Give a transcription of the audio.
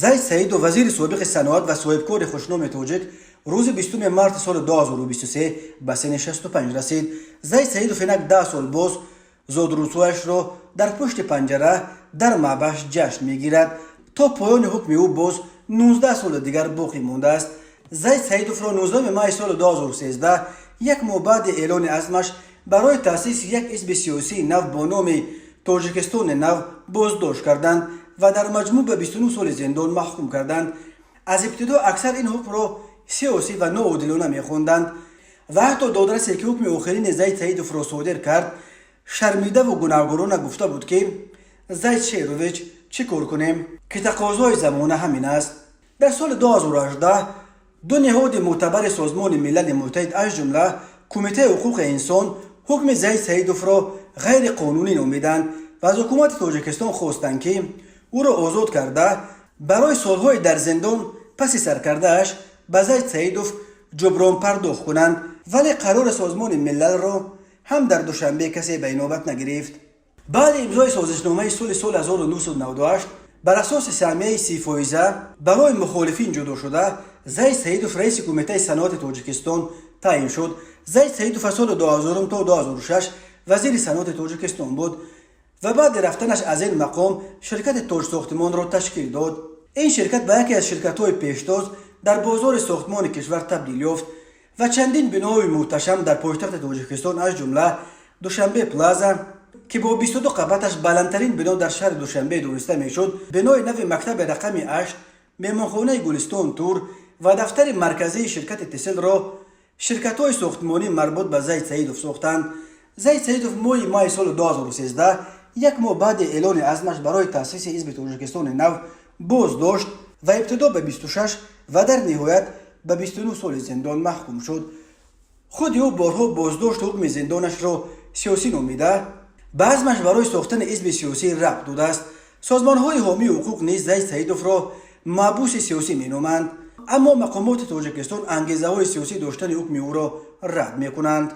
Зайд Саидов, вазири собиқи саноат ва соҳибкори хушноми тоҷик, рӯзи 20 марти соли 2023 ба синни 65 расид. Зайд Саидов инак 10 сол боз зодрӯзҳояшро дар пушти панҷара дар маъбас ҷашн мегирад. То поёни ҳукми ӯ боз 19 соли дигар боқӣ мондааст. Зайд Саидовро 19 майи соли 2013, як моҳ баъди эълони азмаш барои таъсиси як ҳизби сиёсии нав бо номи «Тоҷикистони нав», боздошт карданд ва дар маҷмӯъ ба 29 соли зиндон маҳкум карданд. Аз ибтидо аксар ин ҳукмро сиёсӣ ва ноодилона мехонданд ва ҳатто додрасе, ки ҳукми охирини Зайд Саидовро содир кард, шармидаву гунаҳгорона гуфта буд, ки «Зайд Шерович, чӣ кор кунем, ки тақозои замона ҳамин аст». Дар соли 2018 ду ниҳоди мӯътабари Созмони Милали Муттаҳид, аз ҷумла Кумитаи ҳуқуқи инсон, ҳукми Зайд Саидовро ғайриқонунӣ номиданд ва аз ҳукумати Тоҷикистон хостанд, ки ӯро озод карда, барои солҳои дар зиндон паси саркардааш ба Зайд Саидов ҷуброн пардохт кунанд. Вале қарори Созмони Милалро ҳам дар Душанбе касе ба инобат нагирифт. Баъди имзои созишномаи сулҳи соли 1998, бар асоси саҳмияи 30-фоиза барои мухолифин ҷудошуда, Зайд Саидов раиси Кумитаи саноати Тоҷикистон таъин шуд. Зайд Саидов аз соли 2000 то 2006 вазири саноати Тоҷикистон буд ва баъди рафтанаш аз ин мақом ширкати «Тоҷсохтмонро» ташкил дод. Ин ширкат ба яке аз ширкатҳои пештоз дар бозори сохтмони кишвар табдил ёфт ва чандин бинои муҳташам дар пойтахти Тоҷикистон, аз ҷумла «Душанбе Плаза», ки бо 22 қабаташ баландтарин бино дар шаҳри Душанбе дониста мешуд, бинои нави мактаби рақами 8, меҳмонхонаи «Гулистон Тур» ва дафтари марказии ширкати «Тиселро» ширкатҳои сохтмонӣ марбут ба Зайд Саидов сохтанд. Зайд Саидов моҳи майи соли 2013, як моҳ баъди эълони азмаш барои таъсиси ҳизби «Тоҷикистони нав», боздошт ва ибтидо ба 26 ва дар ниҳоят ба 29 соли зиндон маҳкум шуд. Худи ӯ борҳо боздошту ҳукми зиндонашро сиёсӣ номида, ба азмаш барои сохтани ҳизби сиёсӣ рабт додааст. Созмонҳои ҳомии ҳуқуқ низ Зайд Саидовро маҳбуси сиёсӣ меноманд, аммо мақомоти Тоҷикистон ангезаҳои сиёсӣ доштани ҳукми ӯро рад мекунанд.